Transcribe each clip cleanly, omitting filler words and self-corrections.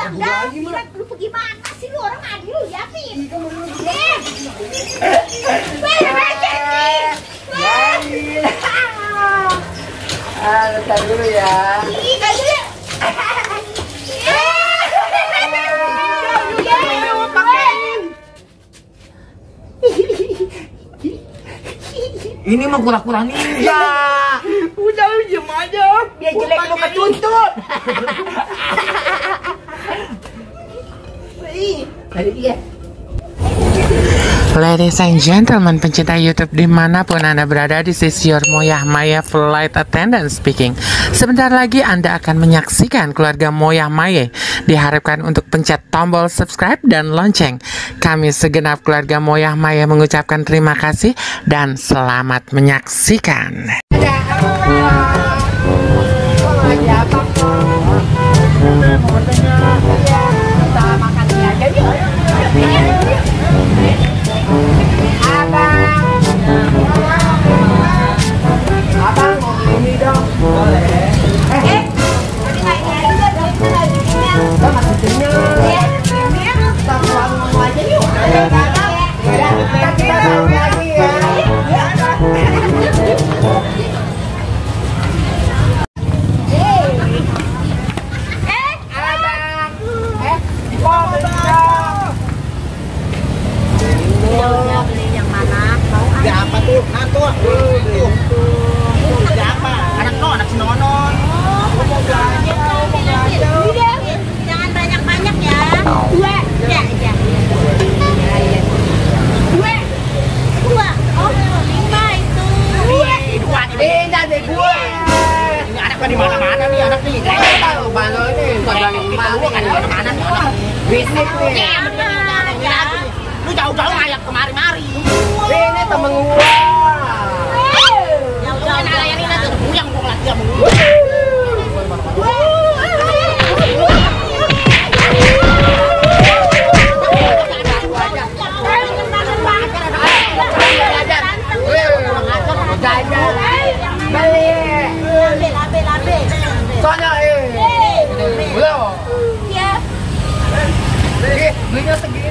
Gila, lu gimana sih lu orang adil lu ya, Pin? Letak dulu ya. Ini mah kura-kura ninja. Udah lu diem aja. Dia jelek lu ketuntut. Tadi dia. Ladies and gentlemen, pencinta YouTube dimanapun Anda berada, this is your Moyah Maya Flight Attendant speaking. Sebentar lagi Anda akan menyaksikan keluarga Moyah Maya. Diharapkan untuk pencet tombol subscribe dan lonceng. Kami segenap keluarga Moyah Maya mengucapkan terima kasih dan selamat menyaksikan. Abang mau ini dong. Boleh. Kita masih kenyang. Kita pulang aja yuk. Kita pulang lagi ya. Di mana-mana nih anak nih. Tahu bando ini bukan kan di mana-mana nih anak. Bisnis nih. Lu jauh-jauh ayak kemari-mari. Ini temen gua. Jauh-jauh ngelayanin aja buyang gua lagi sama lu. Soalnya belum. Iya. Belinya segini.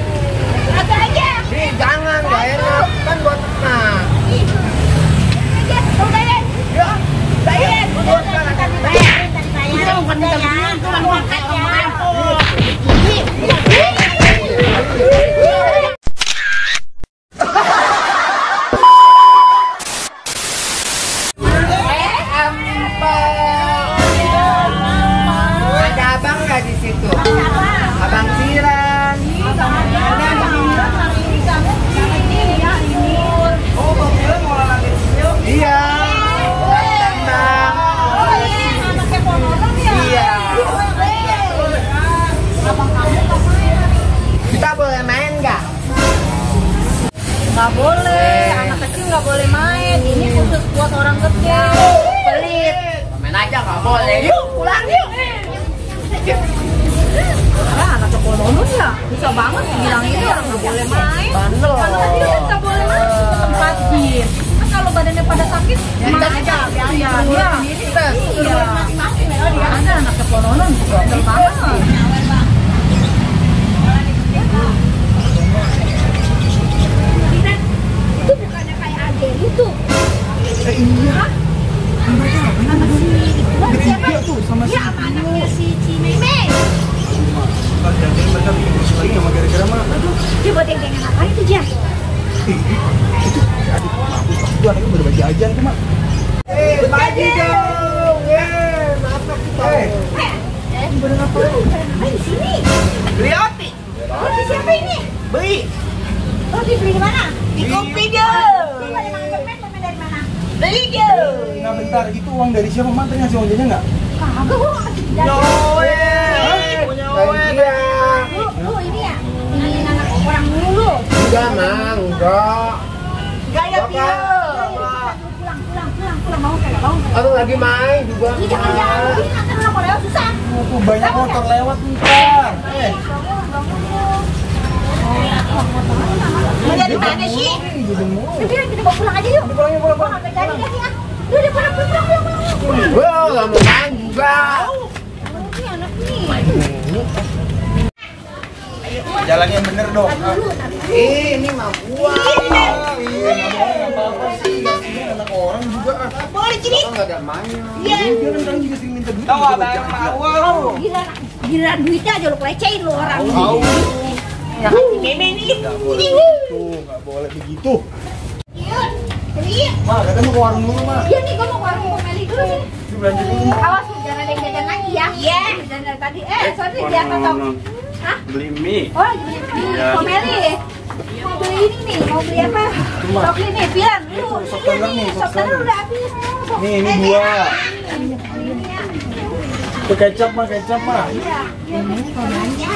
Apa aja? Jangan, gak enak. Kan buat tenang. Aja, udahin. Ya, Bayar. Kita bukan minta begitu, lah lu angkat kemarin. Ada abang nggak di situ? Abang Siran. Oh, mobilnya mau lagi siu? Iya. Iya. Kita boleh main nggak? Nggak boleh, anak kecil nggak boleh main. Ini khusus buat orang gede. Pelit. Main aja nggak boleh. Yuk pulang yuk. Anak kepononon ya, bisa banget bilang ini orang nggak boleh main. Bandel. Anak kecil kan nggak boleh main ke tempat gym. Kan kalau badannya pada sakit, main aja. Iya, iya. Iya. Ada anak kepononon juga bandel banget. Itu bukannya kayak Adel itu? Iya. Anak si siapa itu? Sama si anaknya si Cimeme. Aduh, dia buat yang apa itu, Jan? Itu anaknya baru baju ajan tuh, Mak. Bagi dong. Maaf kita. Baru ngapain di sini? Beli roti. Roti siapa ini? Beli. Roti beli di mana? Di kopi dong. Lu pada makan permen dari mana? Beli dong. Nah bentar, itu uang dari siapa? Mak tanya ngasih uang jajan nggak? Kagak, gua nggak kasih jajan. Punya Lu ini ya? Ini anak orang dulu. Enggak, Mang. Enggak. Gaya Pio. Pulang, bangun kagak bangun. Aku lagi main juga. Ih, jangan, ini nanti orang mau lewat susah. banyak motor lewat ntar. Mau jadi mana sih? Udah, kita bawa pulang aja yuk. Pulang. Nggak jadi deh, ya. Udah, pulang. Wah, nggak mau main juga. Ini anak nih. Jalannya yang bener dong. Ini mah gua. Iya, nggak apa-apa sih. Kasihan anak orang juga. Boleh jadi. Enggak ada mainnya. Dia kan juga sering minta duit. Tahu abang sama awal. Giliran duitnya aja lu pelecehin lu orang. Tahu. Ya kan nenek nih. Nggak boleh begitu, nggak boleh begitu. Iya. Ma, kita mau ke warung dulu, Ma. Iya nih, gua mau ke warung Meli dulu nih. Yuk belanja dulu. Awas lu jangan ada yang jajan lagi ya. Iya. Jajan dari tadi. Sorry dia potong. Hah? Beli mie. Oh, lagi beli mie. Mau Meli. Mau beli ini nih, mau beli apa? Sopli nih, Pian. Lu, Sop iya tengah nih, nih, sop sop tengah tengah. udah habis. Nih, ini dua. Itu kecap, Ma, kecap, Ma. Iya. Ini kalau belanja.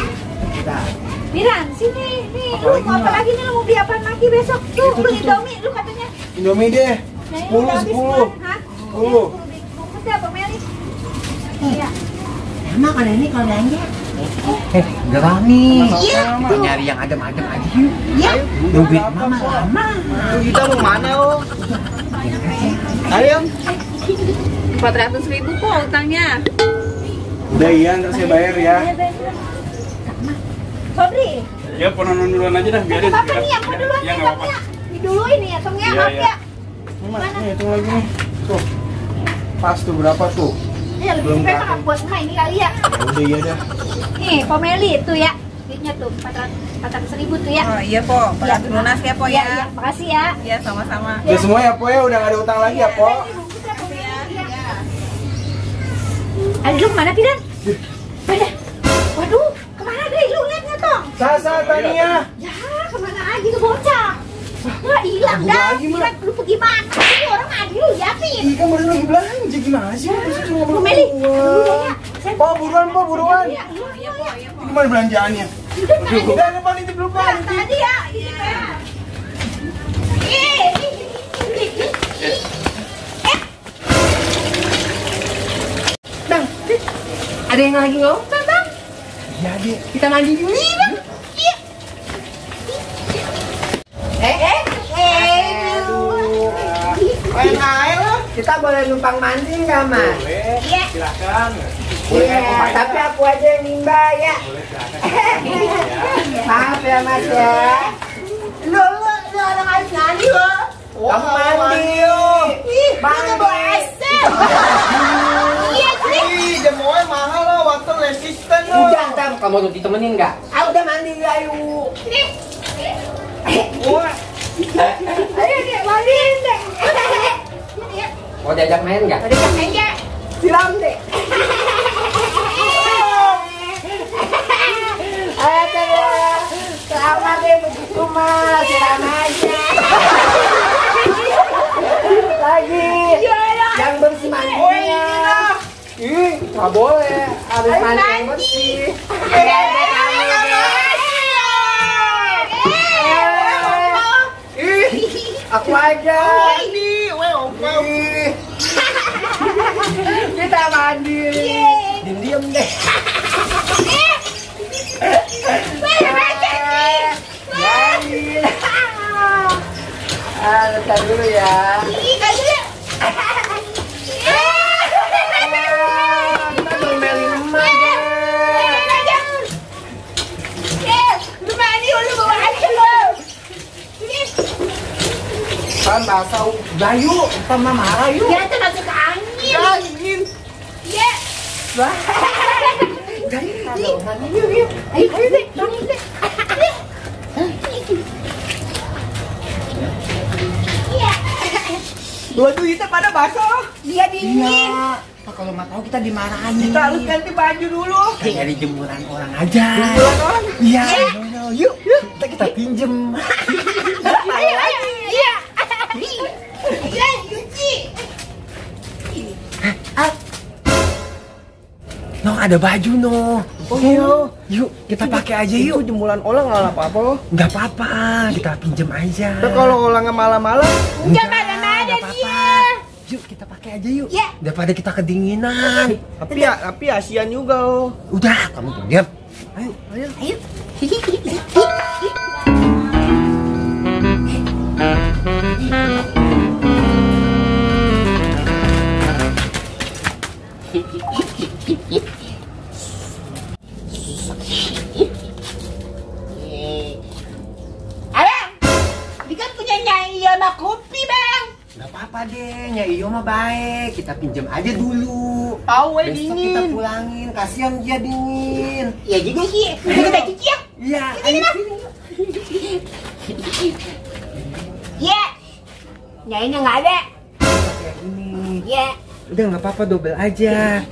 Piran, sini nih. Lu Apalagi, mau apa Ma? lagi nih? Lu mau beli apa lagi besok? Lu beli Indomie, lu katanya. Indomie deh. Nah, ini 10, udah habis, 10. Hah? 10. Bungkus ya, Bang Meli. Iya. Emang kalau ini kalau belanja. Gerami. Iya. Kita nyari yang adem-adem aja yuk. Iya. Nungguin mama lama. Kita mau mana, Om? Ayo. 400.000 kok utangnya. Udah iya, ntar saya bayar ya. Sobri. Ya, penonton duluan aja dah, biarin. Bapak nih yang duluan Ya, nih, nggak apa-apa. Tongnya. Diduluin nih ya, Tongnya, Iya, maaf iya. ya. Nih, Ma, nih hitung lagi nih. Tuh. Pas tuh berapa tuh? Iya, lebih Belum supaya datang. buat emak ini kali ya. Ya udah iya dah. Nih, Pomeli itu ya. Duitnya tuh 400.000 tuh ya. Oh iya po, Iya. lunas ya po Iya, ya. iya, makasih ya. Iya sama-sama. Ya semua ya, Po ya, udah nggak ada utang lagi ya, Po. Ini bungkusnya, Pomeli, ya. Aduh, kemana Piran? Pada. Waduh, kemana deh? Lu lihat nggak Tong? Sasa, Tania. Ya, kemana lagi tuh bocah? Wah, hilang Kabur dah. lagi, Ma. Piran, lu pergi mana? Ini orang adil lu liatin. Ih, kan baru lagi belanja gimana sih? Terus cuma Bu belum Meli, keluar. saya Po, buruan, Po, buruan. Iya, iya, iya. Gimana belanjaannya? Udah, tadi. Udah, depan itu belum Nah, nanti. tadi ya, ini ya. Bang, ada yang lagi ngomong bang? Iya, Dek. Kita mandi dulu ya bang. Iya. Main air lo. Kita boleh numpang mandi nggak mas? Boleh, Iya. silakan. Iya, tapi aku aja yang nimba ya. Maaf ya mas ya. Lu orang harus mandi lo. Kamu mandi yuk. Mandi bosan. Iya, Ih, jamuannya mahal loh, water resistant loh. Udah, ntar kamu mau ditemenin nggak? Ah udah mandi ayo. Wah, ayo deh, mandiin deh. Mau diajak main nggak? Udah jangan aja. Siram deh. Aduh, selamat deh begitu mas, siram aja. Lagi, yang bersih mandinya. Ih, nggak boleh, harus mandi yang bersih. Aku aja. Ih, kita mandi. Diam deh. Mandi. Letak dulu ya. Kita ngomelin emak deh. Kan basah udah yuk, kita mah marah yuk. Ya, itu masuk ke angin. Angin. Iya. Yuk. Ayo deh, bangun deh. Iya. Waduh, kita pada basah. Dia dingin. Iya. Kalau nggak tahu kita dimarahin. Kita harus ganti baju dulu. Dari jemuran orang aja. Jemuran orang? Iya. Yuk. Kita pinjem. Ayo. Iya. Iya, cuci. No, ada baju no. Oh iya. Yuk, kita pakai aja yuk. Itu jemuran orang nggak apa-apa loh. Nggak apa-apa, kita pinjem aja. Tapi kalau orangnya malam-malam, Jangan ada dia. Yuk, kita pakai aja yuk. Ya. Daripada kita kedinginan. tapi asian juga loh. Udah, kamu diam. Ayo. Ayo. Iyo mah baik, kita pinjam aja dulu. Tahu Besok kita dingin. pulangin, kasihan dia dingin. Ya juga sih. Kita cuci ya. Iya, ayo sini. Ya. Nyainnya nggak ada. Kayak ini. Ya. Udah nggak apa-apa, double aja.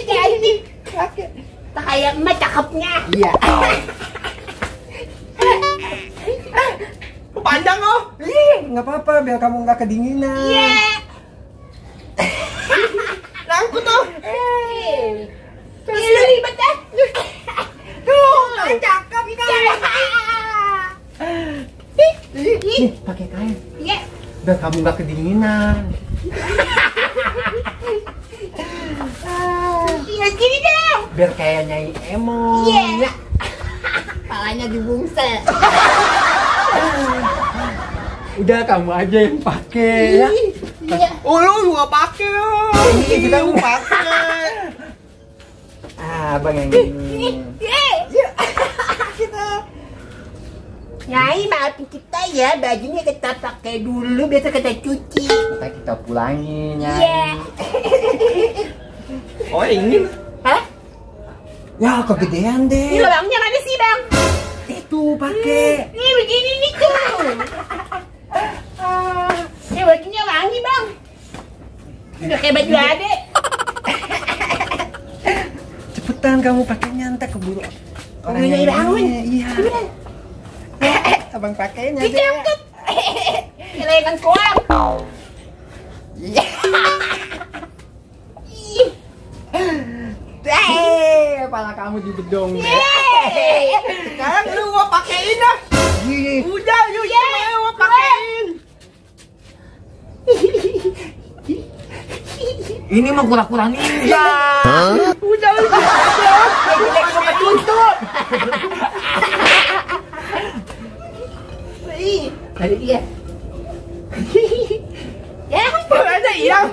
Cantik. Tak kayak emak cakepnya. Iya. Panjang oh. Nggak apa-apa, biar kamu nggak kedinginan. Iya. Nangkut tuh. Lu ribet dah. Tuh, cakep kan. Nih, pakai kain. Iya. Biar kamu nggak kedinginan. Iya gini deh. Biar kayak Nyai Emo. Iya. Palanya dibungset. Udah kamu aja yang pakai ya. Iya. Oh, lu juga pakai. Ini kita mau pakai. Ah, Bang yang ini. Nyai maafin kita ya, bajunya kita pakai dulu, biasa kita cuci. Kita pulangin ya. Iya. Oh, ini. Hah? Ya, kegedean Ini deh. lubangnya mana sih bang? Itu pakai. Ini begini nih tuh. Ini bajunya wangi bang. Udah kayak baju adek. Cepetan kamu pakainya, ntar keburu orang Nyai yang bangun. ini. Iya. Abang pakainya aja. Dicangkut. Kelayangan koang. Iya. Kepala kamu di bedong deh. Sekarang lu gua pakein dah. Udah, yuk gua pakein. Ini mah kura-kura ninja. Udah, lu. Tadi dia. Ya, Ada hilang.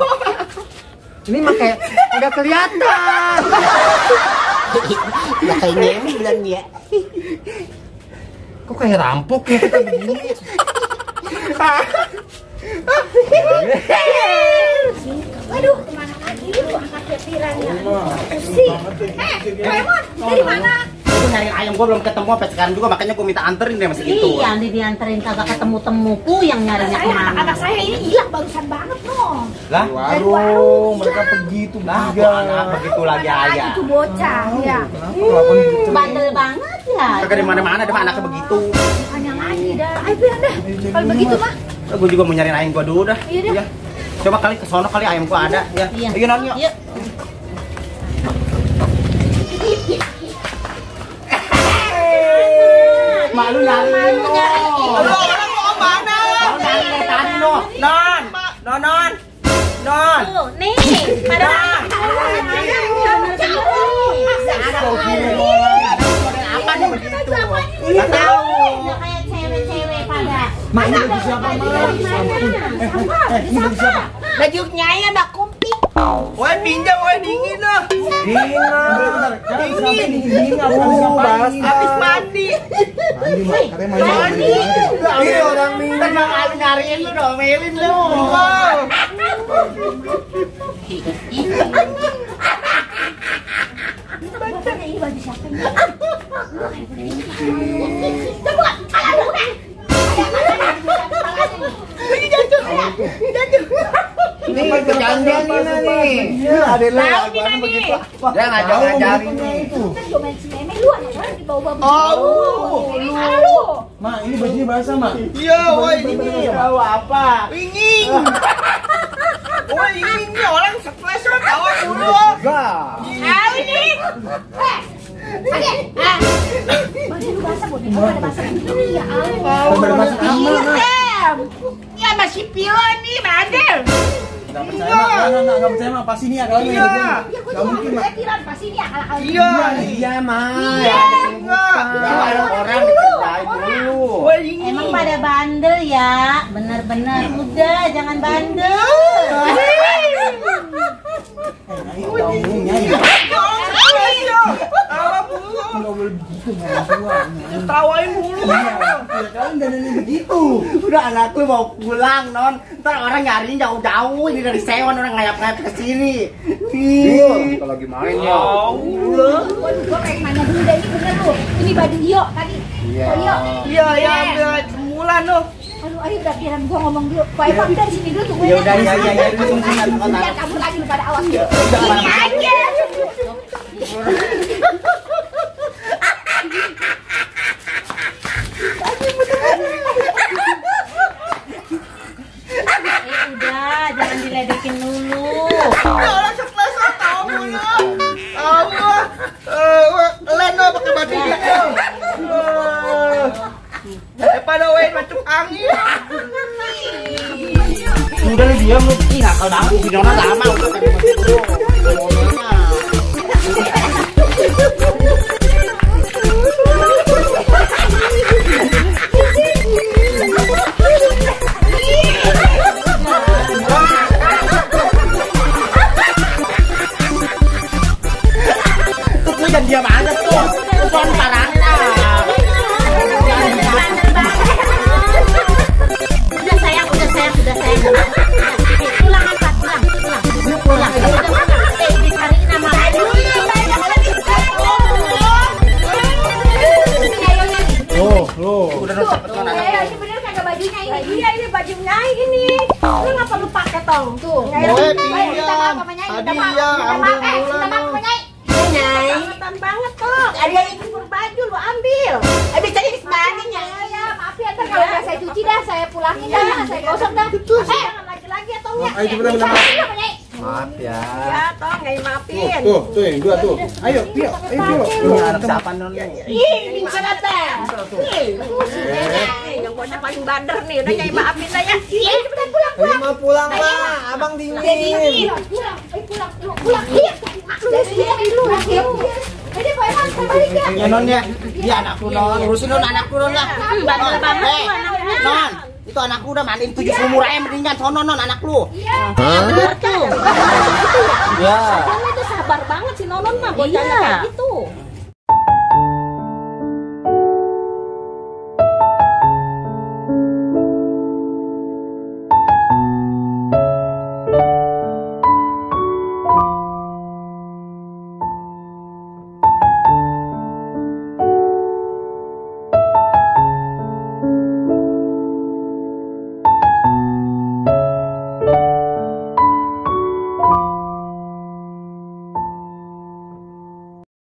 Ini mah kayak nggak kelihatan. udah kayak nyembulan ya. Kok kayak rampok ya kita begini? Waduh, kemana lagi lu angkat ketirannya? Pusing. Raymond, dari mana? Gua nyari ayam gua belum ketemu sampai sekarang juga, makanya gua minta anterin deh masih gitu. Iya, dianterin kagak ketemu-temu yang nyarinya kemana? Anak saya ini hilang barusan banget loh. Lah, Warung, mereka pergi tuh lah, bertiga. gua anak begitu lagi aja. Itu bocah, ya. Kenapa ngelakuin gitu? Bandel banget ya. Kagak di mana-mana deh, mah anaknya begitu. Bukannya lagi dah. Ayo bilang dah. Kalau begitu mah. Gua juga mau nyariin ayam gua dulu dah. Iya deh. Coba kali ke sono kali ayam gua ada ya. Iya. Ayo non yuk. Yuk. Malu nyari. Malu Orang mau kemana? Mau nyari dari tadi no. Non. Non. Non. Tuh, nih, pada Apa nih begitu? Enggak tahu. udah kayak cewek-cewek pada. Mak, ini baju siapa, Mak? Ini baju siapa? Baju nyai ada kumpik. Woi pinjam, woi dingin lah. Dingin. Dingin apa ngapain? Habis mandi. Mandi, Mak. Katanya mandi. Ini orang minta nyariin lu dong, melin lu. Ini baju siapa ini? Ini kejadian ini nih. Ada lu Tahu di mana begitu nih? apa? Dia ngajak-ngajarin nih. Kan domain si Meme lu anak di bawah Oh, lu. Mak, ini bajunya basah, Mak. Iya, woi dingin. Tahu apa? Dingin. Woi dingin nih orang stres kan tahu dulu. Enggak. Tahu ini. Oke. Baju lu basah, Bodi. Pada basah begini ya Allah. Pada basah aman, Mak. Ya masih pilo nih, Bandel. Enggak percaya, Mak. Enggak percaya, Mak. Pasti ini akalnya. Iya. Ya gua Enggak juga mungkin, Mak. kira pasti ini akal-akal. Iya. Iya, Mak. Enggak. Ada orang dikerjain dulu. Woi dingin. Emang pada bandel ya, bener-bener udah jangan bandel. Tawain mulu. Ya kalian dandanin begitu. Udah anak lu mau pulang non. Ntar orang nyariin jauh-jauh ini dari Sewon orang ngayap-ngayap ke sini. Kita lagi main ya. Waduh, gua pengen nanya dulu deh, ini bener lu. Ini baju Dio tadi. Iya. Oh, Dio. Iya, ya ambil semulan loh. Aduh, ayo udah biaran gua ngomong dulu. Pak Eva udah di sini dulu tungguin. Ya udah, ya, tunggu sini. Jangan kabur lagi lu pada awas. Udah, Ini aja. Udah, jangan diledekin dulu. Ya orang stres tahu ya. Tahu. Leno pakai baju gitu. Daripada wae macam angin. udah lu diam lu. Ih, nakal banget si Nona lama udah tadi masuk dulu. Tuh jangan diam aja tuh. Tuan parangnya. Udah sayang. Pulang apa? Pulang. Dicariin sama Loh. Udah dong cepet non anak. Ini bener kagak bajunya ini? Iya, ini bajunya ini. Lu ngapa lu pakai tong? Tuh. Boleh pinjam. Minta maaf sama Nyai. Tadi ya ambil Minta bulan. maaf sama Nyai. Nyai. Kebangetan banget tuh. Ada yang jemur baju lu ambil. Habis tadi disebarin Nyai. Ya, maaf ya ntar kalau udah saya cuci dah, saya pulangin dah, saya gosok dah. Jangan lagi-lagi ya tongnya. Ayo cepetan minta maaf. Sama Nyai. Maaf ya. Ya, tong Nyai maafin. Tuh yang dua tuh. Ayo, Pio. Ini anak siapa non? Ih, bisa datang. Yang bocah paling bader nih, udah Nyai maafin dah ya. Iya, cepetan pulang. Ayo mau pulang lah, abang dingin. Pulang. Iya. Dari dulu lagi. Jadi Pak Eman balik ya. Ya non ya. Dia anakku non. Urusin non anakku non lah. bandel banget tuh anaknya. Non, itu anakku udah mandiin 7 sumur aja mendingan sono non anak lu. Bener tuh. Ya. Kamu itu sabar banget si Nonon mah bocahnya kayak gitu.